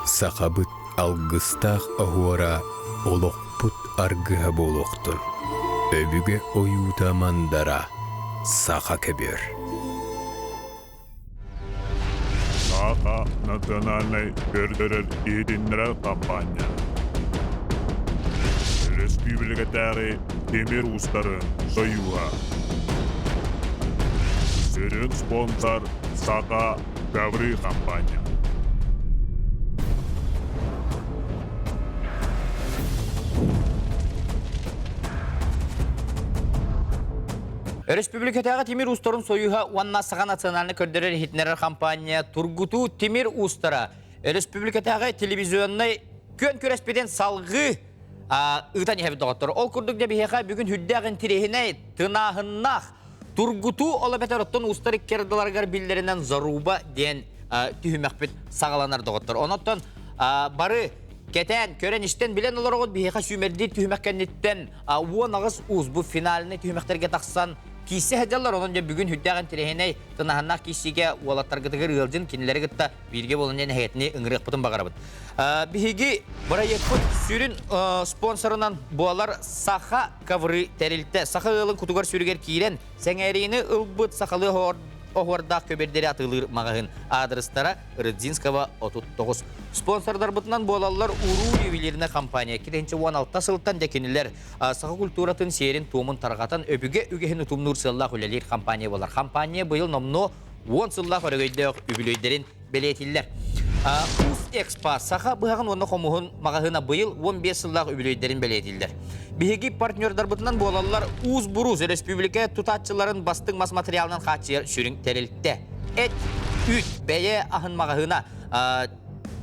Сахабыт алгыстаах оһуора олохпут аргыһа буолуохтун. Өбүгэ ойуута мандара саха көбүөр. Саха национальнай көрдөрөр-иһитиннэрэр хампаанньа. Өрөспүүбүлүкэтээҕи тимир уустарын сойууһа. Сүрүн спонсор Саха Ковры хампаанньа. Өрөспүүбүлүкэтээҕи тимир уустарын сойууһа уонна Саха национальнай көрдөрөр-иһитиннэрэр хампаанньа Тургутуу тимир уустара өрөспүүбүлүкэтээҕи телевизионнай күөн күрэспитин салгыы ыытан иһэбит доҕоттор. Ол курдук дьэ биһиэхэ бүгүн сүрдээх интириэһинэй, тынааһыннаах тургутуу ол эбэтэр оттон уустар икки ардыларыгар биллэринэн заруба диэн түһүмэхпит саҕаланар доҕоттор. Онон бары кэтээн, көрөн-истэн билэн олороҕут биһиэхэ сүүмэрдиир түһүмэх кэнниттэн 18 уус бу финальнай түһүмэхтэргэ тахсан киирсэ сылдьаллар. Онон дьэ бүгүн сүрдээх интэриэһинэй тынаһыннаах киирсиигэ уолаттаргытыгар ыалдьын кинилэри кытта бииргэ буолан диэн эһиэтини ыҥырыахпытын баҕарабыт. Биһиги бырайыакпыт сүрүн спонсорунан буолар Саха ковры тэрилтэ. Саха ыалын кутугар сүрүгэр киирэн сэҥээриини ылбыт сахалыы оһуордаах көбүөрдэри атыылыыр маҕаһыын аадырыстара Рыдзинского 39. Спонсордарбытынан буолаллар Уруу ювелирная компания 2016 сылтан дьэ кинилэр саха культуратын сиэрин-туомун тарҕатан өбүгэ үгэһин утумнуур сыаллаах үлэлиир компания буолар. Компания быйыл номнуо 10 сыллаах өрөгөйдөөх үбүлүөйдэрин бэлиэтиллэр. Уус Экспо саха быһаҕын уонна хомуһун маҕаһыына быйыл 15 сыллаах үбүлүөйдэрин бэлиэтиллэр. Биһиги партнердарбытынан буолаллар Уус Буруус өрөспүүбүлүкэ тутааччыларын бастыҥ мас материалынан хааччыйар сүрүн тэрилтэ. Эт, үүт, бэйэ аһын маҕаһыына,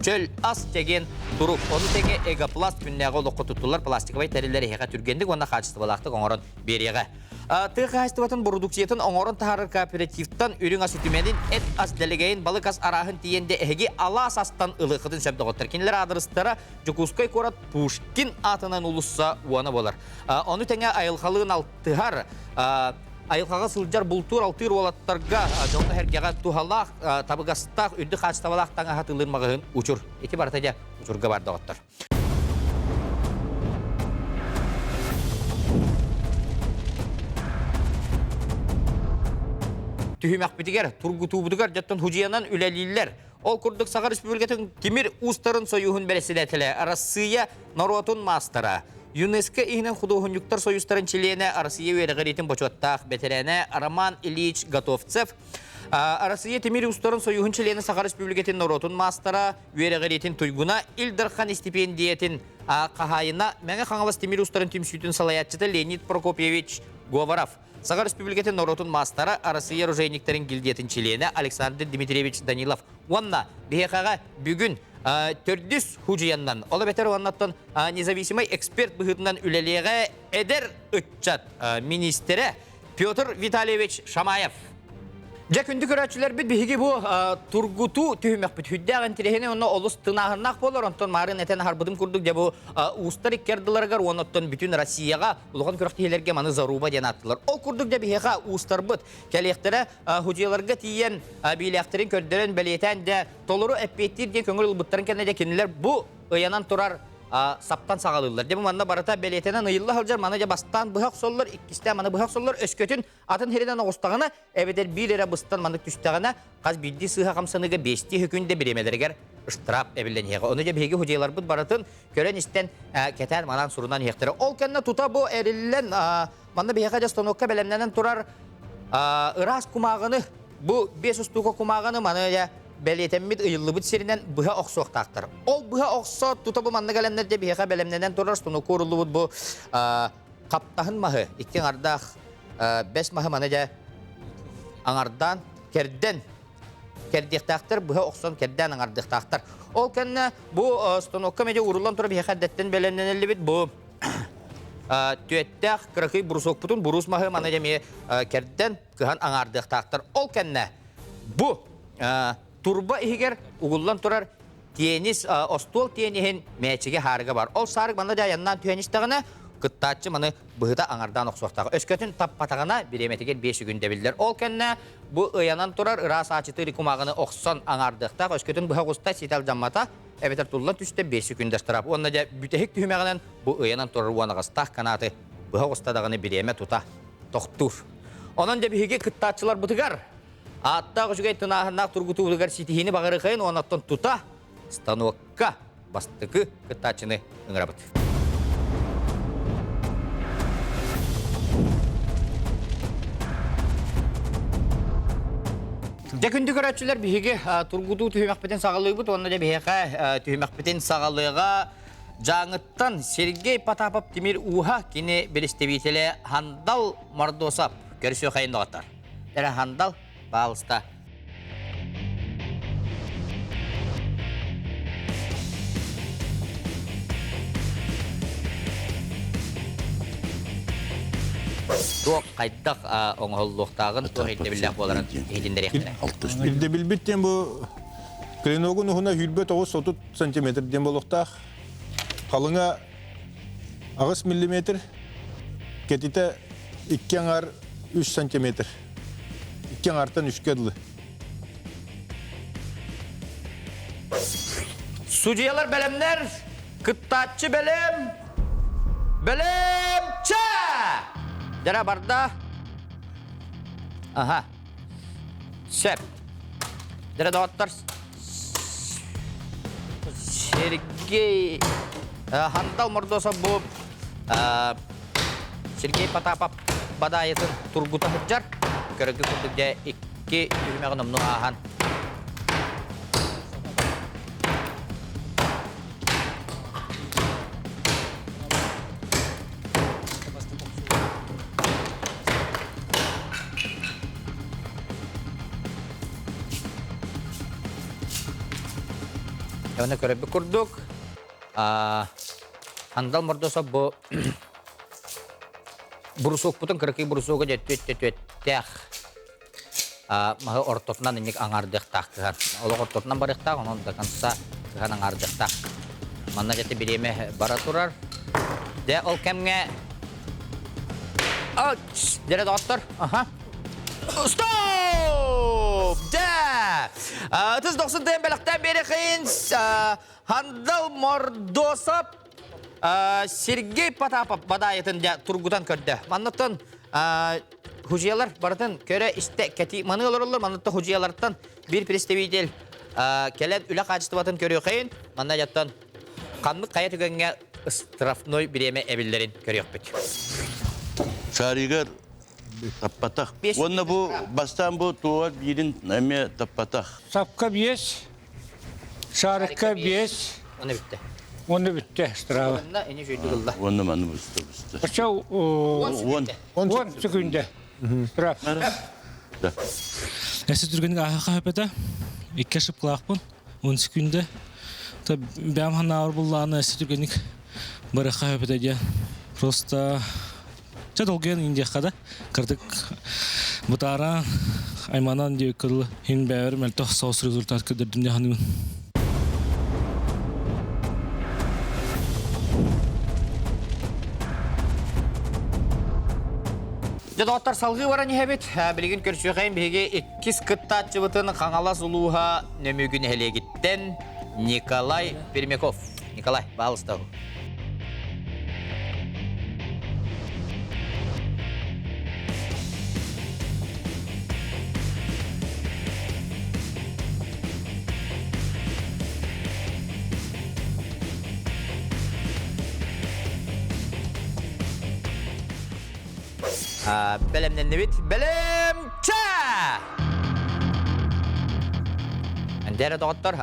чөл ас чэгиэн турук, ону тэҥэ Эгопласт күннээҕи олоххо туттуллар пластиковай тэриллэр эһиэхэ түргэнник уонна хаачыстыбалаахтык оҥорон биэриэҕэ. Тыа хаһаайыстыбатын бородууксуйатын оҥорон таһаарар кооперативтан үрүҥ ас үтүмэнин, эт ас дэлэгэйин, балык ас арааһын тиийэн де эһиги алаас астан ылыаххытын сөп доҕоттор. Кинилэр аадырыстара Дьокуускай куорат Пушкин аатынан уулусса уона буолар. Ону тэҥэ айылҕалыын алтыһар, айылҕаҕа сылдьар бултуур-алтыыр уолаттарга дьоҥҥо-сэргэҕэ туһалаах, табыгастаах, үрдүк хаачыстыбалаах таҥаһы атыылыыр маҕаһыын Учур. Ити барыта дьэ Учурга бар доҕоттор. Түһүмэхпитигэр, тургутуубутугар дьоттон худьуйанан үлэлииллэр. Ол курдук Саха Республикатын Тимир уустарын сойууһун бэрэссэдээтэлэ, Арассыыйа норуотун маастара, ЮНЕСКО иһинэн худуоһунньуктар сойуустарын чилиэнэ, Арассыыйа үөрэҕириитин бочуоттаах бэтэрээнэ Роман Ильич Готовцев, Арассыыйа Тимир уустарын сойууһун чилиэнэ Саха Республикатын норуотун маастара, үөрэҕириитин туйгуна, Ил Дархан истипиэндийэтин хаһаайына, Мэҥэ Хаҥалас тимир уустарын түмсүүтүн салайааччыта Леонид Прокопьевич Говоров, Саха Республикатын норуотун маастара, Арассыыйа оружейниктарын гильдиятын чилиэнэ Александр Дмитриевич Данилов уонна биһиэхэҕэ бүгүн төрдүс худьуйаннан, ол эбэтэр уоннаттан независимый эксперт быһыытынан үлэлиэҕэ эдэр ыччат министрэ Петр Витальевич Шамаев. Дьэ, күндү көрөөччүлэрбит, биһиги бу тургутуу түһүмэхпит сүрдээх интириэһинэй уонна олус тынааһыннаах буолар. Онтон маарын этэн аһарбытым курдук, дьэ бу уустар икки ардыларыгар уонна оттон бүтүн Россияҕа улахан күрэхтэһиилэргэ маны заруба диэн ааттыылар. Ол курдук дьэ биһиэхэ уустарбыт кэлиэхтэрэ худьуйаларга тиийэн биилээхтэрин көрдөрөн бэлиэтээн дьэ толору эппиэттиир диэн көҥүл ылбыттарын кэннэ дьэ кинилэр бу ыйанан турар саптан саҕалыыллар. Дьэ бу манна барыта бэлиэтэнэн ыйылла сылдьар, маны дьэ бастаан быһа охсоллор, иккистээн маны быһа охсоллор, өскөтүн атын сиринэн оҕустаҕына, эбэтэр биир эрэ быстан маннык түстэҕинэ, хас биирдии сыыһа хамсаныыга биэстии күн да бириэмэлэригэр штраф эбиллэн иһиэҕэ. Ону дьэ биһиги худьуйаларбыт барытын көрөн-истэн, кэтээн манан сурунан иһиэхтэрэ. Ол кэннэ тута бу эриллэн, манна биһиэхэ дьэ станокка бэлэмнэнэн турар ыраас кумааҕыны, бу биэс устуука кумааҕыны маны дьэ бэлиэтэммит ыйыллыбыт сиринэн быһа охсуохтаахтар. Ол быһа охсоот тута бу манна кэлэннэр дьэ биһиэхэ бэлэмнэнэн турар станокка уруллубут бу хаптаһын маһы икки аҥардаах бэс маһы маны дьэ аҥардаан кэрдэн кэрдиэхтээхтэр быһа охсон кэрдээн аҥардыахтаахтар. Ол кэннэ бу станокка медиа уруллан турар биһиэхэ эрдэттэн бэлэмнэниллибит бу түөттээх кыракый брусокпутун буруус маһы маны дьэ эмиэ кэрдэн кыһан аҥаардыахтаахтар. Ол кэннэ бу турба иһигэр угуллан турар теннис остуол тенниһин мээчиги хаарыга бар. Ол саарык манна дьайаннаан түһэн истэҕинэ, Кыттааччы маны быһыта аҥардаан охсуохтаах. Өскөтүн таппатаҕына, бириэмэтигэр 5 күн биллэр. Ол кэннэ бу ыйанан турар ыраас аачытыыр кумааҕыны охсон аҥаардыахтаах. Өскөтүн быһа оҕуста ситэ алдьаммата, эбэтэр туллан түстэ 5 күн ыстараап. Уонна дьэ бүтэһик түһүмэҕинэн бу ыйанан турар уон аҕыстаах канааты быһа оҕуста даҕаны бириэмэ тута тохтуур. Онон дьэ биһиги кыттааччыларбытыгар ааттаах үчүгэй тынааһыннаах тургутуубутугар ситиһиини баҕарыахайын уонна оттон тута станокка бастакы кыттааччыны ыҥырабыт. Дьэ күндү көрөөччүлэр биһиги тургутуу түһүмэхпитин саҕалыыбыт уонна дьэ биһиэхэ түһүмэхпитин саҕалыаҕа Дьааҥыттан Сергей Потапов Тимир Ууһа кини биристэбиитэлэ Хандал Мордосов көрсүөхайын доҕоттор. Эрэ Хандал, паалыста. Туох хайдах оҥоһуллуохтааҕын туох ирдэбиллээх буоларын иһитиннэриэхтэрэ. Ирдэбилбит диэн бу клиногун уһуна 29 сантиметр диэн буолуохтаах. Халыҥа 8 миллиметр, кэтитэ 2 аҥар 3 сантиметр. 2 аҥартан үскэ дылы. Судьуйалар бэлэмнэр, кыттааччы бэлэм, бэлэмчэ! Дьара барда. Аха. Сөп. Дьара доҕоттор, Сергей Хантал Мордосов бу Сергей Потапов бадаайытын тургута сылдьар. Көрөргө курдук дьэ икки түһүмэҕин номнуо ааһан Оны көрөбүт курдук, Андал Мордосов бу бурусуокпутун кыракый бурусуога дьэ түөттэ-түөттээх маһы ортотунан инник аҥаардыахтаах кыһан. Олох ортотунан барыахтаах, онон до конца кыһан аҥаардыахтаах. Манна дьэ бириэмэ бара турар. Дьэ ол кэмҥэ Дьэ доҕоттор, аха. Стоп! Дьэ! Ытыс дохсун тыын бэлэхтээн биэрэхин Хандал Мордосов Сергей Потапов бадаайытын дьэ тургутан көрдө. Маннаттан хужиялар барытын көрө-истэ кэти маны олороллор. Маннаттан хужиялартан биир представитель кэлэн үлэ хаачыстыбатын көрүөхейин. Манна дьаттан ханнык хайа түгэҥҥэ штрафной бириэмэ эбиллэрин көрүөхпүт. Шаригар таппатах. Уонна бу бастаан бу туор биирин эмиэ таппатах. Сапка биэс, шарикка биэс. Оны бүттэ. Оны бүттэ штрафа. Онна эне жүйдү кылла. Уонна маны буста буста. Оча он. Он секунда. Штраф. Да. Эссе түргенник аха хапета. Икки шыпкылаахпын. 10 секунда. Та бэм ханаабар буллааны эссе түргенник барыха хапета диэн. Просто чэ долгуйан индиэххэ да кырдык бытааран айманан диэки хин бэйэбэр мөлтөх соҕус результат көрдөрдүм дии саныыбын. Дьэ, доҕоттор, салгыы баран иһэбит. Билигин көрсүөхэйин биһиги иккис кыттааччыбытын Хаҥалас улууһа Нөмүгү нэһилиэгиттэн Николай Пермяков. Николай, баалыста. Бэлэмнэннибит. Бэлэмчэ! Дэрэ доҕоттор,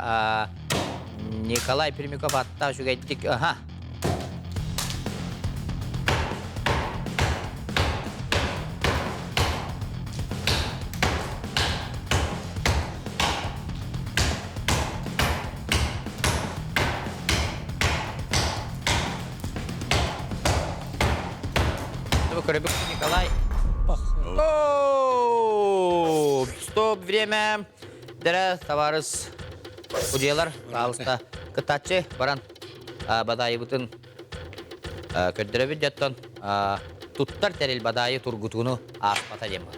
Николай Пермяков аттаах үчүгэйдик, аха. Көрөбүк Николай. Стоп! Стоп, время. Дәрә, товарищ судьялар, пожалуйста, кыттааччы баран бадаайыбытын Көрдөрөбүт дьоттон туттар тэрил бадаайы тургутууну ааспата диэн бар.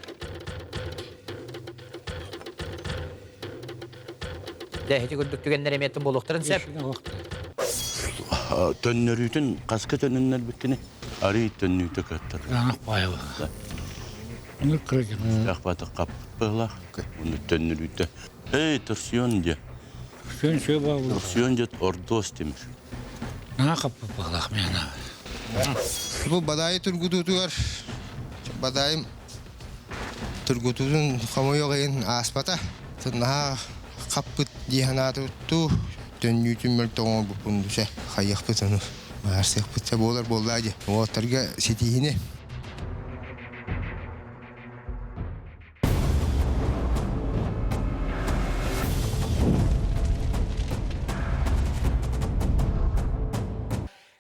Дьэ, ити курдук түгэннэр эмиэ буолуохтарын сөп. Төннөрүүтүн хаска төнүннэрбиккини арый төннүүтэ кыаттар. Аах баайла. Онур кырдьык. Ахпаты хаппылах. Уну төннөрүүтэ. Эй, торсион дьэ. Торсион шө баалла. Торсион дьэ ордуос тимир. Наһаа хаппыппалаах миэнэ. Бу бадаайы тургутуутугар бадаайым тургутуутун хомойуох иһин ааспата. Наһаа хаппыт дии санаатыбыт төннүүтүн мөлтөх оҥорбуппун душа хайыахпыт ону баарсыахпыт буолар буоллаа дии. Уолаттарга ситиһини.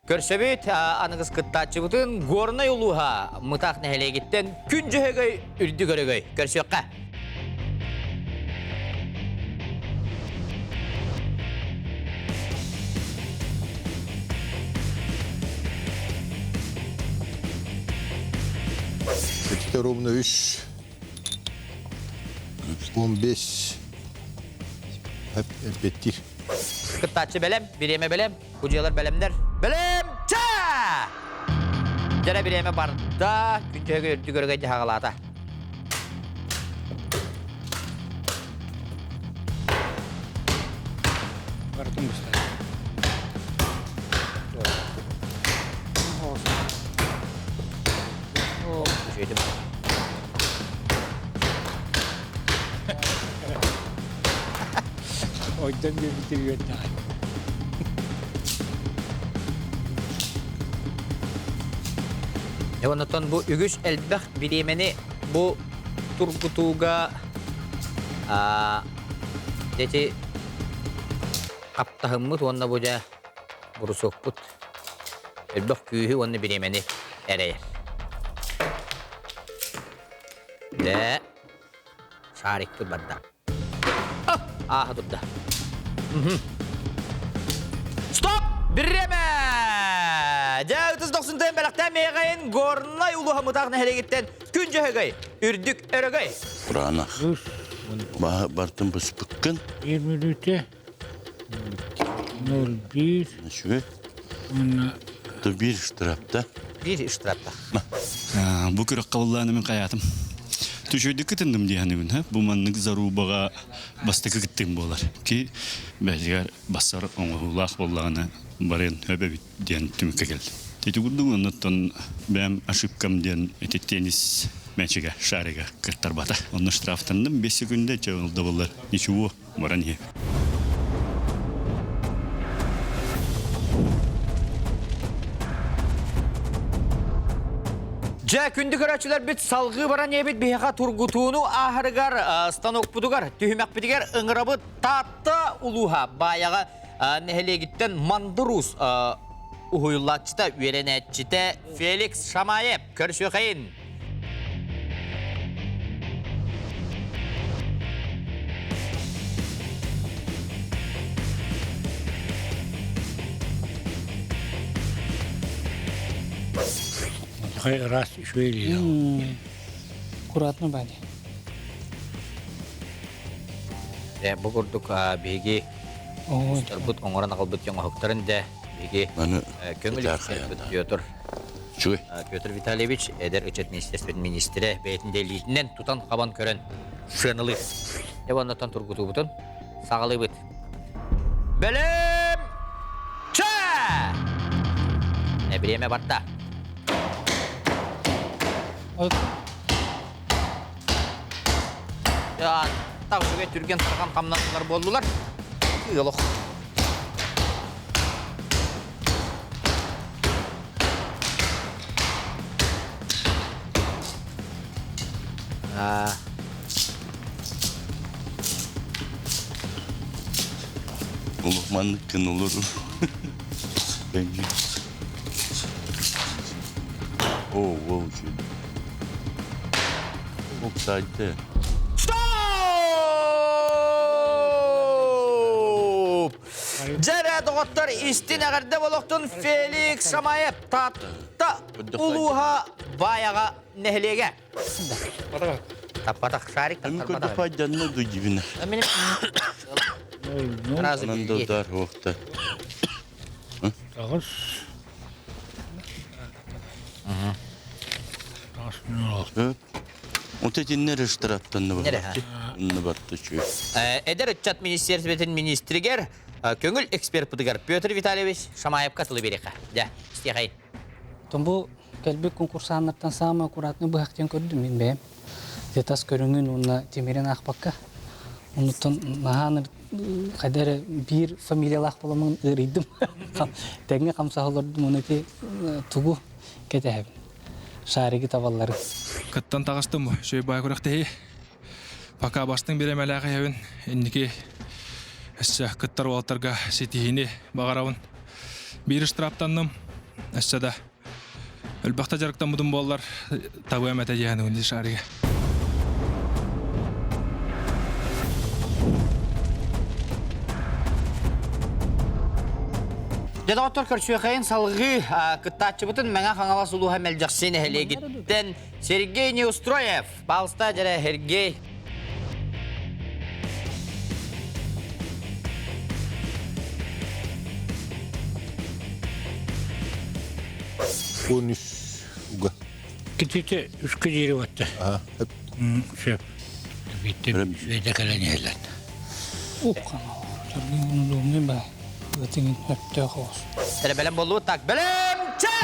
Көрсөбүт аныгыс кыттааччыбытын Горнай улууһа Мытаах нэһилиэгиттэн күн дьөһөгөй үрдүк өрөгөй көрсүөххэ. Итите ровно үс 15 эппеттир. Кыттааччы бэлэм, бириэмэ бэлэм, кудьуялар бэлэмнэр. Бэлэм! Ча! Дьэрэ бириэмэ барда, күн төһөгө үрдүк өрөгөй дьаһаҕалаата. Барытын быстар. Үчүгэйдик. Ойдон биэрбитэ үөрдэҕэ. Оннотон бу үгүс элбэх бириэмэни бу тургутууга дети хаптаһыммыт уонна бу дьэ бурусуокпут элбэх күүһү уонна бириэмэни эрэйэр. Дэ шарикпыт барда. Ааха турда. Стоп! Бириэмэ! Дьэ, ытыс дохсунтан бэлэхтээн миэҕэйин Горнай улууһа Мытаах нэһилиэгиттэн күн дьөһөгөй, үрдүк өрөгөй. Кураанах. Бартын быспыккын. Биир мүнүүтэ. 01. Үчүгэй. Уонна Биир штрафта. Биир штрафта. Бу күрэх қабыллааны мин хайаатым. Түшөйдүк кытынным диэхэнибин, ха? Бу маннык зарубаға бастакы кыттыым буолар. Ки бэйигэр бассар оҥоһуулаах буоллаҕына барыан өбөбүт диэн түмүккэ кэлдим. Ити курдук оннуттан бэйэм ошибкам диэн ити теннис мячига, шарига кыттарбата. Онно штрафтанным 5 секунда, че ол да буоллар ничего, баран иһэ. Дьэ, күндү көрөөччүлэрбит салгыы баран иэбит биһиэхэ тургутууну ааһарыгар станокпутугар, түһүмэхпитигэр ыҥырабыт Таатта улууһа Баайаҕа нэһилиэгиттэн Мандыр Уус уһуйуллааччыта, үөрэнээччитэ Феликс Шамаев көрсүөхэйин. Ыраас үчүгэй Аккуратно бади. Бу курдук биһиги устарбыт оҥорон аҕалбыт оҥоһуктарын дэ биһиги көҥүл Петр Петр Витальевич эдэр ыччат министерствотын министрэ бэйэтин дэлиитинэн тутан хабан көрөн сыаналыыр. Дьэ оннуттан тургутуубутун саҕалыыбыт. Бэлэм! Чэ! Бириэмэ барда. Тах үчүгэй түргэн тарҕан хамнанылар буоллулар. Ыалох. Улукманнык кын olur. О, wow, Офсайдты. Стоп! Дьэрэ доҕоттор истин эҕэрдэ болохтун Феликс Шамаев Таатта улууһа Баайаҕа нэһилиэгэ. Таппатах шарик таптарбатах. Пайданна дудибина. Сразу Нанда уохта. Тоҕус. Вот этиннер ыштыраптанны барты чүй. Эдэр ыччат министерствотын министригер көҥүл эксперпытыгар Петр Витальевич Шамаевка тылы береха. Дя, истиэхэй. Бу кэлбит конкурсаннартан самый аккуратный быһах диэн көрдүм мин бэйэм. Тас көрүҥүн уонна тимирин аахпакка. Онуттан наһаан хайда эрэ биир фамилиялаах буоламмын ыарыйдым. Тэҥҥэ хамсаһа олордум уонна ити тугу кэтэһэбин. Шариги табаллары. Кыттан таҕыстым үчүгэй баай күрэхтэһии. Пока бастыҥ бириэмэлээх иһэбин. Инники өссө кыттар уолаттарга ситиһиини баҕарабын. Биир штрафтанным. Өссө да элбэхтэ дьарыктаммытым буоллар табыам этэ диэн шарига. Дьэ доҕоттор көрсүөхэйин салгыы кыттааччыбытын Мэҥэ Хаҥалас улууһа Мэлдьэхси нэһилиэгиттэн Сергей Неустроев, паалыста дьэрэ Сергей. Он үс уга. Китите үскэ диэри батта. Сөп. Биттэ үөдэ кэлэн иһэллэр. Уккан. Удобный ба. Өтүҥ өптөөх оҕус. Эрэ бэлэм боллубут так. Бэлэм чэ!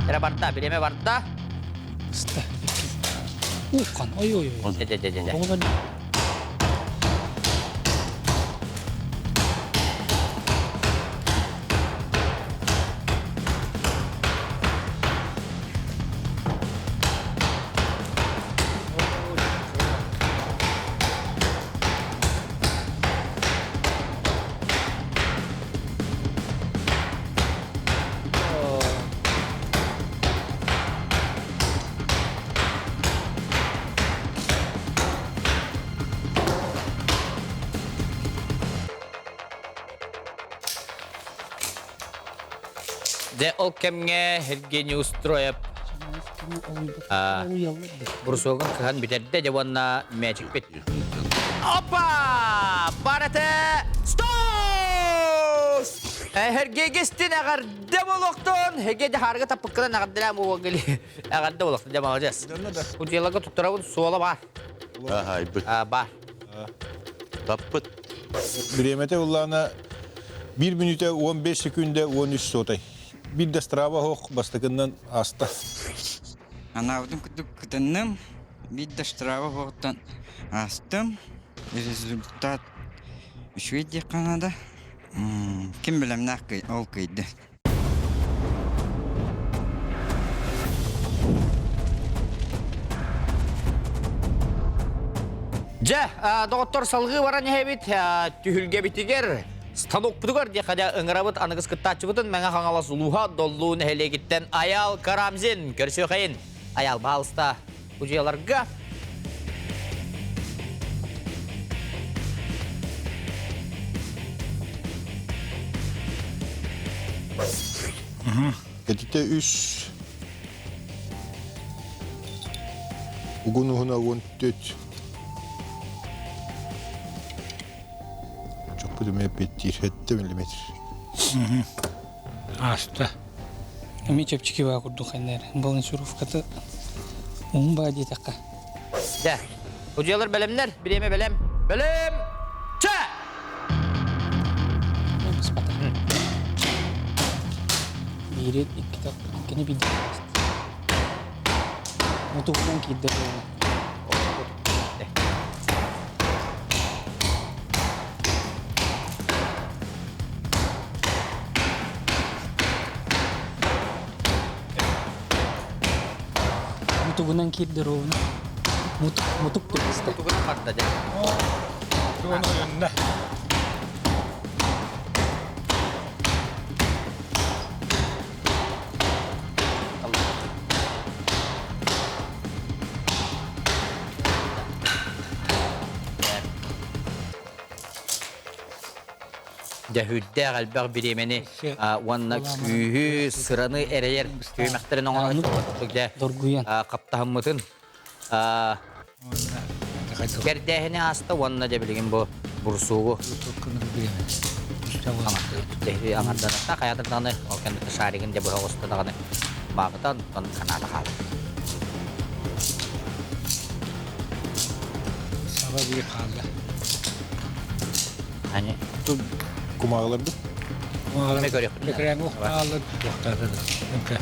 Эрэ барда, бириэмэ барда. Ста. Уккан. Ой ой ой. Дэ дэ дэ дэ. Дьэ, ол кэмҥэ Евгений Устроев брусогун кыһан бүтэрдэ дьэ уонна мээчикпит. Опа! Барыта стос! Сергейгистин эҕэрдэ буолуохтун! Сергей дьаһаарга таппыккынан эҕэрдэлээн буолуо Эҕэрдэ буолуохтун, дьэ молодец. Удьуоларга туттарабын суола баар. Аһайбыт. Баар. Таппыт. Бириэмэтэ ыллаана 1 мүнүүтэ 15 секүндэ 13 сотай. Биир да страва оһох бастакыннан ааста. Анаабытым курдук кытынным, биир да штраба оһоҕуттан аастым. Результат үчүгэй диэххэ наада. Ким бэлэмнээх ол кыйды. Дьэ, доҕоттор салгыы баран иһэбит түһүлгэбитигэр станокпутугар диэхэ ыҥырабыт аныгыс кыттааччыбытын Мэҥэ Хаҥалас улууһа Доллуу нэһилиэгиттэн Айаал Карамзин көрсүөхэйин. Айаал баалыста удьуйаларга Кэтитэ үс угун уһуна 14. Чоппут эмиэ петтиир 7 миллиметр. Ааста. Эми чэпчэки баа курдук ханнар. Балансировката уһун баа диэтэххэ. Дьэ, удьуялар бэлэмнэр, бириэмэ бэлэм. Бэлэм! Чэ! Биири, иккитэ, иккини биирдэ. Мутугунан киирдэ буолла. Мутугунан киирдэ ровно. Мутук, мутук түбэстэ. Мутугунан барда дьэ. Мутугун ойунна. Дьэһүүрдээх элбэх бириэмэни уонна күүһү, сыраны эрэйэр түһүмэхтэрин оҥорон дьэ хаптаһыммытын кэрдээһини ааста уонна дьэ билигин бу бурсуугу аҥарданатта хайаатар даҕаны ол кэнниттэн шаригын дьэ быһа оҕуста даҕаны баабыта онтон санаата хаалар. Саба биир хаалла. Ани. Кумааҕыларбыт? Кумааҕылар. Экраҥҥа хаалла туохтаата да. Өҥкө.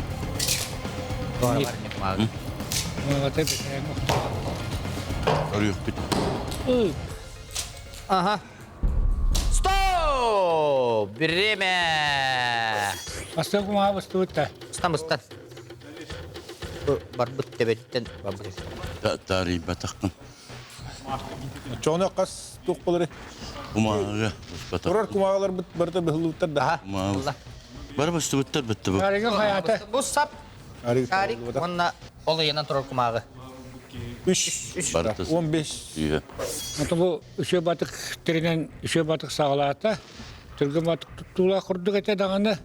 Кумааҕыта экраҥҥа Көрүөхпүт. Ага. Стоп! Время! Бастан кумааҕы быстыбыт да. Бастан бастан. Барбыт төбөтүттэн барбыт. Таарыйбатахпын. Чоҕуна хас туох болары? Кумааҕыга буспатах. Турар кумааҕыларбыт барыта быһыллыбыттар да. Кумааҕы. Бары быстыбыттар бытты бу. Шаригы хайата. Бу сап. Шарик уонна ол ыйанан турар кумааҕы. Үс. Барыта. 15. Ото бу үсүө батык тэринэн үсүө батык саҕалаата. Түргэн батык туттуулаах курдук этэ даҕаны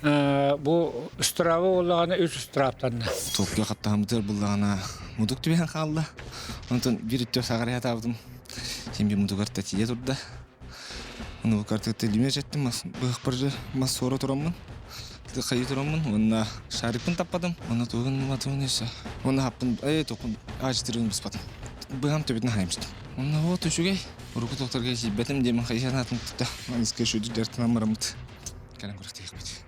Бу ыстырааба буоллаҕына үс ыстырааптанна. Толкуйа хаттаһаммытыгар буллаҕына мутук түбэһэн хаалла. Онтон биир өттө саҕарыйа сатаабытым. Син биир мутугар татия турда. Ону бу картыгытта илимэ эчэттим, мас быһахпар мас суора тураммын, хайыы тураммын уонна шарикпын таппатым. Онно тугун матугун өссө. Уонна хаппын, э токун аачтырыын быспатым. Быһам төбөтүн хайымстым. Онно вот үчүгэй. Уруку тохторга киирбэтим диэмин хайыы санаатым тутта. Маныска шүдү дьартынан бараммыт. Кэлэн күрэхтэһиэхпит.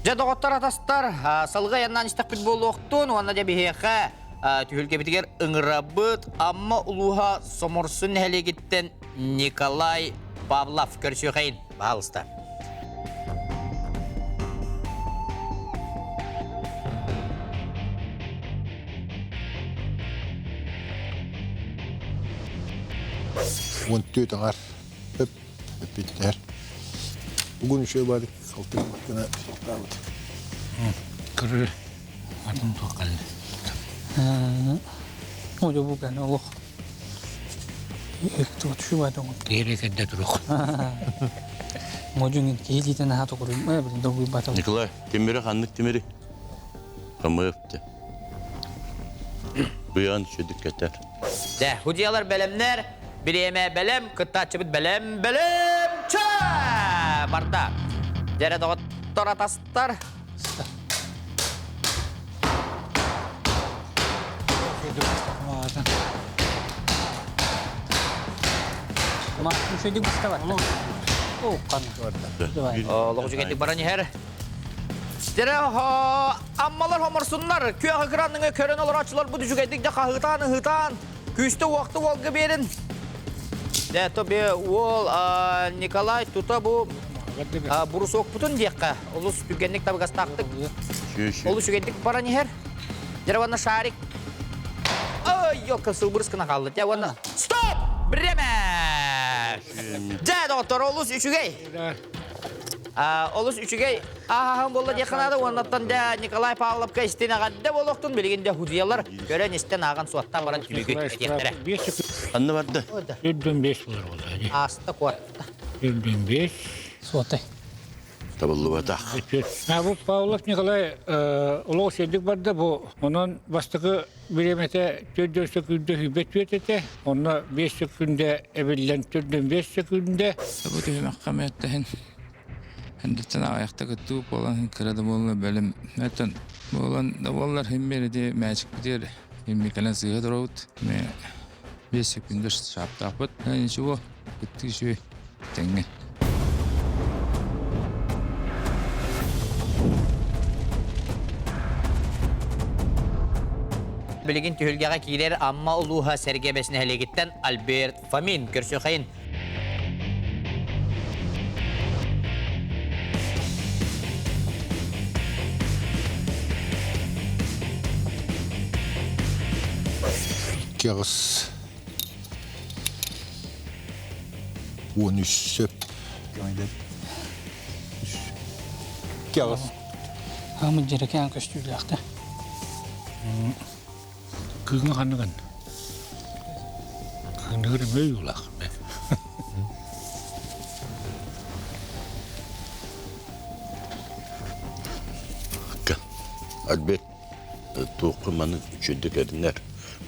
Дьэ, доҕоттор атастар, салгыы айаннаан истэхпит буолуохтун уонна дьэ биһиэхэ түһүлгэбитигэр ыҥырабыт Амма улууһа Соморсун нэһилиэгиттэн Николай Павлов көрсүөхэйин, баһаалыста. Уон түөрт аҥар өп эппиттэр. Бүгүн үчүгэй баадык халтыр гына суохтаабыт. Көрөр атын туох кэллэ. Ой, бу кэнэ олох Киһи кэрдэ турук. Модьуҥ киһи илиитин аһа токуруйма, долгуйбатым. Николай, тимири ханнык тимири? Хамыапты. Быйан шүдүк кетер. Дэ, худьялар бэлэмнэр, бириэмэ бэлэм, кыттааччыбыт бэлэм, бэлэм, чэ! Барда. Дьэрэ доҕоттор атастар. Олох үчүгэйдик баран иһэр. Дьэрэ аммалар хоморсуннар, күөх экранныҥы көрөн олорооччулар бу үчүгэйдик дьэ хаһыытаан ыһыытаан, күүстэ уохты уолга биэрин. Дэ, то бе уол Николай тута бу бурусуокпутун диэххэ олус түргэнник табыгастаахтык олус үчүгэйдик баран иһэр. Дьэ уонна шарик. Ой, ёлка, сылбырыс гына хаалла. Дьэ уонна стоп! Время! Дьэ, доҕоттор, олус үчүгэй. Олус үчүгэй ааһаһын буолла диэххэ наада. Уоннаттан дьэ Николай Павловка истин эҕэрдэ буолуохтун. Билигин дьэ худьялар көрөн истэн ааҕан суоттаан баран түмүгү этиэхтэрэ. Ханна барда? Үрдүн бес болар болла. Ааста куотта. Үрдүн бес. Суотай. Табыллыбатах. Бу Павлов Николай олох сирдик барда бу. Онон бастакы бириэмэтэ 4 секүндэ сүүрбэт түөрт этэ. Онно 5 секүндэ эбиллэн 405 секүндэ. Бу түһүмэххэ мөттөһүн Эндиттен аҕыйахта кыттыы буолан кыра да буолла бэлэм өттөн буолан да буоллар химмер ити мээчикпитигэр химми кэлэн сыыһа туробут ме 5 секүндэ шаптаахпыт ничего кыттыы үчүгэй тэҥҥэ Билигин түһүлгэҕэ киирэр Амма улууһа Сэргэ Бэс нэһилиэгиттэн Альберт Фомин көрсүөхэйин. Икки аҕыс 13 сөп. Икки аҕыс. Аамыт дьэрэкээн көстүүлээхтэ. Кыыңа ханныгын? Кыыныгыр мөй улах. Альберт туохха маны үчүгдүк эринэр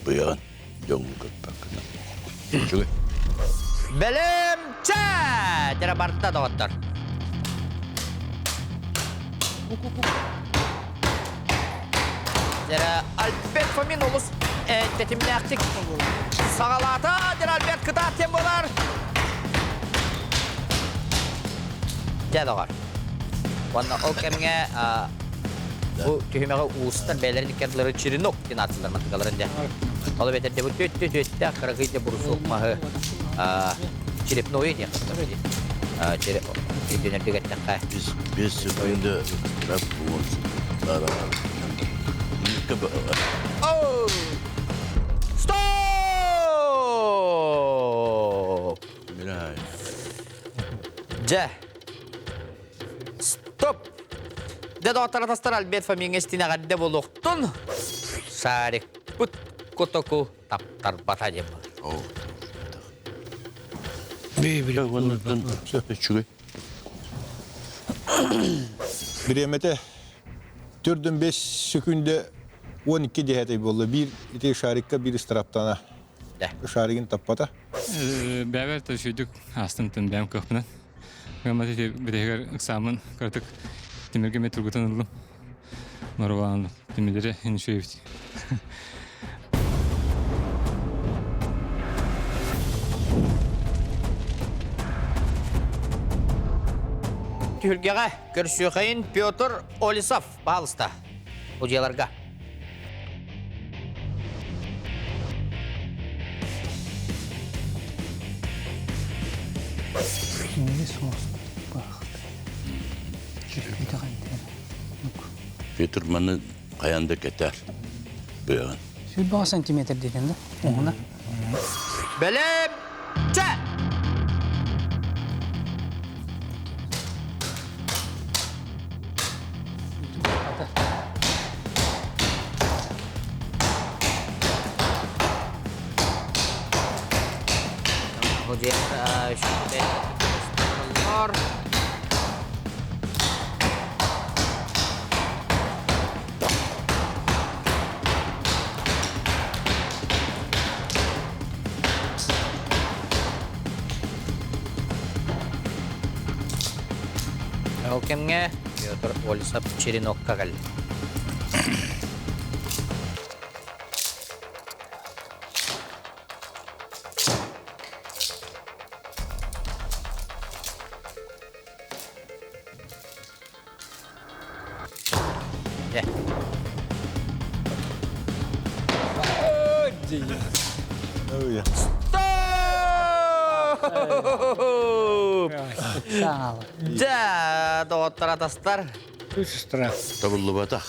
быйаҕын дьоҥҥо көппөккүнэ. Үчүгэй. Бэлэм чэ! Дьэ барда доҕоттор. Дьэ Альберт Фомин олус тэтимнээхтик саҕалаата. Дьэ Альберт кытаат диэн буолар. Дьэ доҕор. Уонна ол кэмҥэ бу түһүмэҕи уустар бэйэлэрин иккардылары черенок диэн ааттыыллар мантыкаларын дьэ. Ол эбэтэр дьэ бу түөттэ-түөттээх кыракый дьэ бурусуок маһы черепное диэн хаттар Өйдөнөрдүк эттэххэ. Без секунды штраф Стоп! Дьэ, Стоп! Дэ доҕоттор атастар Альберт Фомиҥҥа истин эҕэрдэ буолуохтун. Шарикпыт котоку таптарбата диэн буолар. Үчүгэй. Бириэмэтэ төрдөн 5 секунда 12 десятай буолла. Биир ити шарикка биир ыстараптана. Шаригын таппата. Бэбэр үчүйдүк астым тын бэм көхпүнэн. Гамма ити бүтэһигэр ыксааммын кыратык тимиргэ эмиэ тургутан ыллым. Марван тимирдери иншуевич. Түһүлгэҕэ көрсүөхэйин Петр Олесов, пожалуйста, удьуяларга. Петр маны хайан да кэтэр быаҕын. Сүүрбэҕэ сантиметр диэтин да? Уһуна. Бэлэм! Чэ! Ол кэмҥэ Петр Олесов Черенокка кэллэ. Дьэ. Стоп! Дьэ, доҕоттор атастар. Табыллыбатах.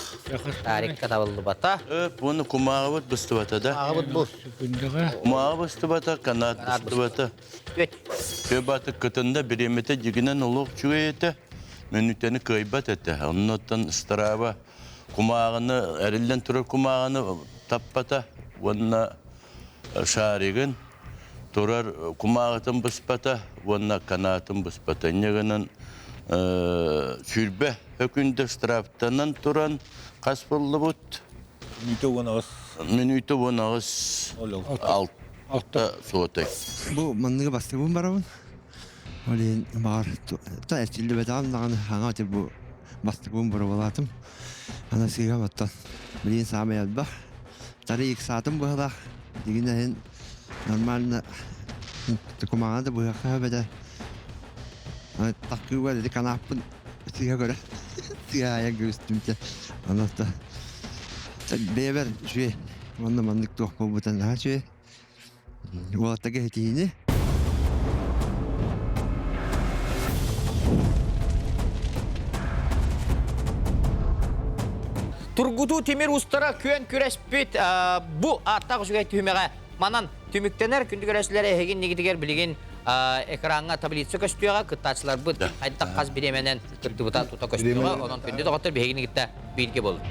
Тарикка табыллыбата. Буну кумааҕыбыт быстыбата да. Кумааҕыбыт бу. Кумааҕы быстыбата, канат быстыбата. Төбаты кытында бириэмэтэ дьигинэн олох үчүгэй этэ. Мүнүүтэни кыайбат этэ. Оннуттан ыстарааба кумааҕыны, эриллэн турар кумааҕыны таппата уонна шаригын турар кумааҕытын быспата уонна канаатын быспата. Инньэ гынан 20 өкүндэ штрафтанан туран хас буллубут? Мүнүүтэ 18. Мүнүүтэ 18 алта суотай. Бу манныгы бастыгын барабын. Ол иһин баҕар та эрчиллибэтэҕим даҕаны хаҥа ити бу бастакыбын боруобалаатым. Аны сыыһам оттон билигин саамай элбэх. Тары иксаатым быһалаах. Дигин иһин нормально кумааҕы да быһыахха сөп этэ. Таккыыга ити канааппын сыыһа көрө сыыһа айан кэбистим чэ. Аны бэйэбэр үчүгэй уонна маннык туох буолбута наһаа үчүгэй. Уолаттарга ситиһиини. Тургутуу тимир устара күөн күрэспит бу ааттаах үчүгэй түһүмэҕэ манан түмүктэнэр. Күндү көрөөччүлэр эһигин нигитигэр билигин экраҥҥа таблица көстүөҕэ кыттааччыларбыт хайдах хас бириэмэнэн кыттыбыта тута көстүөҕэ. Онон күндү доҕоттор биһигини кытта бииргэ болун.